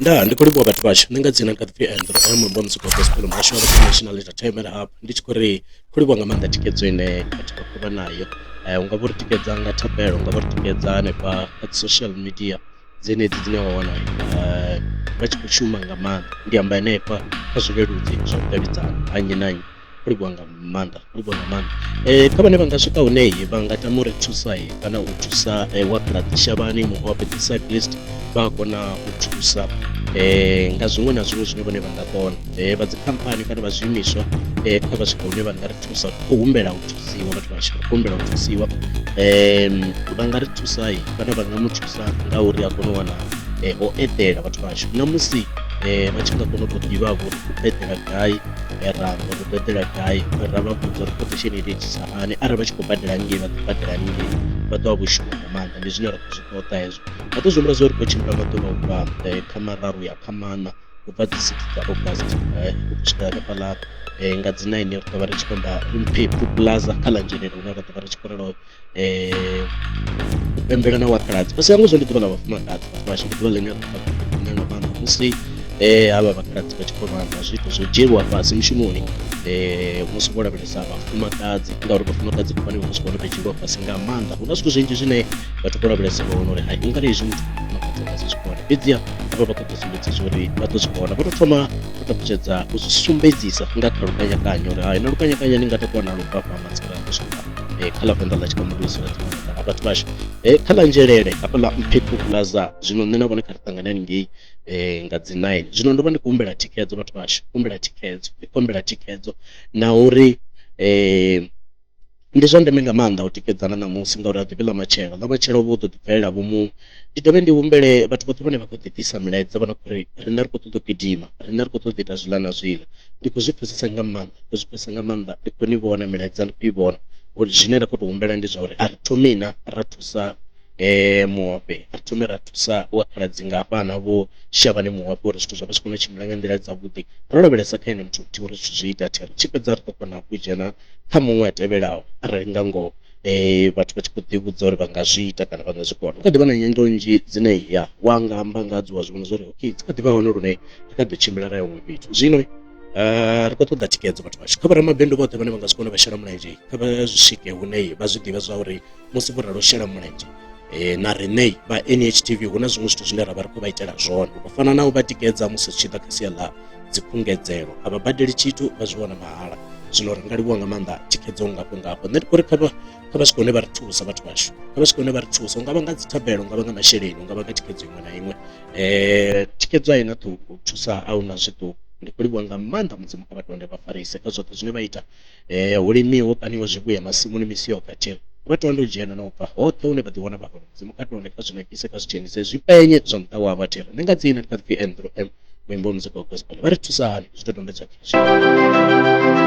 Ndaa ndi khou livhuwa vhathu vhashu nṋe nga dzina ndi kha ḓi pfhi Andrew M muimbi wa muzika wa gospel muhasho wa National Entertainment Hub ndi tshi khou ri khou livhuwa nga maanḓa thikhedzo ine vhathu vha khou vha nayo u nga vho ri tikedza nga thabelo unga vho ri tikedza hanefha kha dzi social media dzenedzi dzine wa wana vha tshi khou shuma nga maanḓa ndi amba henefha kha zwileludzi zwa vhudavhidzani ha nnyi na nnyi. Khou livhuwa nga maanḓa khou livhuwa nga maanḓa kha vhane vha nga swika hune vha nga tama uri thusa kana u thusa wa khaladzi Shavhani Muofhe the cyclist vha a kona u thusa nga zwiṅwe na zwiṅwe zwine vhone vha nga kona vha dzikhamphani kana vha zwiimiswa kha vha swika hune vha nga ri thusa khou humbela u thusiwa vhathu vhashu ri khou humbela u thusiwa vha nga ri thusa kana vha nga mu thusa nga uri a kone u wana ho eḓela vhathu vhashu na musi vha tshi nga kona u tou ḓivha vho uri u eḓela gai ra amba uri ḓo eḓela gai ra vha vhudza uri quotation i itisa hani arali vha tshi khou badela haningei vha ḓo badela haningei vha ḓo vha vho shuma nga maanḓa ndi zwine ra khou zwi ṱoḓa hezwo vha ḓo zwi humbula zwa uri khou tshimbila maḓuvha u bva kha mararu ya kha maṋa u bva dzi 6 dza August u swika hanefhaḽa nga dzi 9 ri ḓo vha ri tshi khou amba Mphephu Plaza kha ḽa Nzhelele hune ra ḓo vha ri tshi khou ralo u pembela na wa khaladzi fhasi hangwe zwo ndi ḓuvha ḽa vhafumakadzi vhathu vhashu ndi ḓuvha ḽine ra ḓo nga maanḓa musi havha vhakhaladzi vha tshi khou lwa na zwithu zwo dzhielwa fhasi mushumoni musi vho lavhelesa vhafumakadzi ngauri vhafumakadzi ndi vhone vha swika hune vha dzhielwa fhasi nga maanḓa hu na zwithu zwinzhi zwine vhathu vho lavhelesa vha wana uri hai ungari hezwi muthu mufumakadzi a nga si zwi kone fhedziha vha vha khou ḓo sumbedzisa uri vha ḓo zwi kona vho tou thoma vho takutshedza u zwi sumbedzisa nga kha lukanyakanya uri hai na lukanyakanya ni nga takuwa nalo ubva afha matsiko a swika kha ḽa Venḓa ḽa Tshikamuluso ḽa ḓivha vhathu vhashu kha ḽa Nzhelele hafha ḽa Mphephu Plaza zwino nṋe na vhone kha ri ṱangane haningei nga dzi 9 zwino ndo vha ndi khou humbela thikhedzo vhathu vhashu humbela thikhedzo ndi khou humbela thikhedzo na uri ndi zwa ndeme nga maanḓa u tikedzana ṋamusi ngauri a ḓivhi ḽa matshelo ḽa matshelo vho ḓo ḓi bvelela vho muṅwe ndi dovhe ndi humbele vhathu vhoṱhe vhane vha khou ḓi ḓisa milaedza vha no khou ri riṋe ri khou ṱoḓa u gidima riṋe ri khou ṱoḓa u ita zwiḽa na zwiḽa ndi khou zwi pfesesa nga maanḓa ndi khou zwi pfesesa nga maanḓa ndi khou ni vhona milaedza ndi khou i vhona uri zwine nda khou tou humbela ndi zwa uri a ri thomi na ra thusa Muofhe ri thome ra thusa wa khaladzi nga hafha vho Shavhani Muofhe uri zwithu zwa vha zwi kone u tshimbila nga nḓila dzavhuḓi ro lavhelesa kha ene muthu muthihi uri zwithu zwi ita thero tshi fhedza ri ḓo kona u dzhena kha muṅwe a tevhelaho arali nga ngoho vhathu vha tshi khou ḓi vhudza uri vha nga zwi ita kana vha nga zwi kona. Hu kha ḓivha na nyendo nnzhi dzine ya wa nga amba nga hadzo wa zwi vhona zwori okay dzi kha ḓivha hone lune ri kha ḓo tshimbila ra ya huṅwe fhethu. Zwino ri khou ṱoḓa thikhedzo vhathu vhashu kha vhoramabindu vhoṱhe vhane vha nga zwi kona vha shela mulenzhe kha vha zwi swike hune vha zwi ḓivha zwa uri musi vho ralo shela mulenzhe na riṋe vha NHTV hu na zwiṅwe zwithu zwine ra vha ri khou vha itela zwone u fana na u vha tikedza musi zwi tshi ḓa kha sia ḽa dzikhungedzelo a vha badeli tshithu vha zwi wana mahala zwino ri nga livhuwa nga maanḓa thikhedzo ngafho ngafho nṋe ndi khou ri kha vha kha vha swike hune vha ri thusa vhathu vhashu kha vha swike hune vha ri thusa ungavha nga dzithabelo ungavha nga masheleni ungavha nga thikhedzo iṅwe na iṅwe thikhedzo a ina ṱhukhu thusa a huna zwiṱuku ndi khou livhuwa nga maanḓa mudzimu kha vha tonde vha farise kha zwoṱhe zwine vha ita hu limiwe hu kaṋiwe zwivhuya masimuni misi yoṱhe athi vha tonde u dzhena na u bva hoṱhe hune vha ḓi wana vha hone mudzimu kha tonde kha zwi nakise kha zwi dzhenise zwi penye zwa muṱa wavho athi nṋe nga dzina ndi kha ḓi pfhi Andrew M muimbi wa muzika wa gospel vha ri thusa hani zwidodombedzwa khezwi.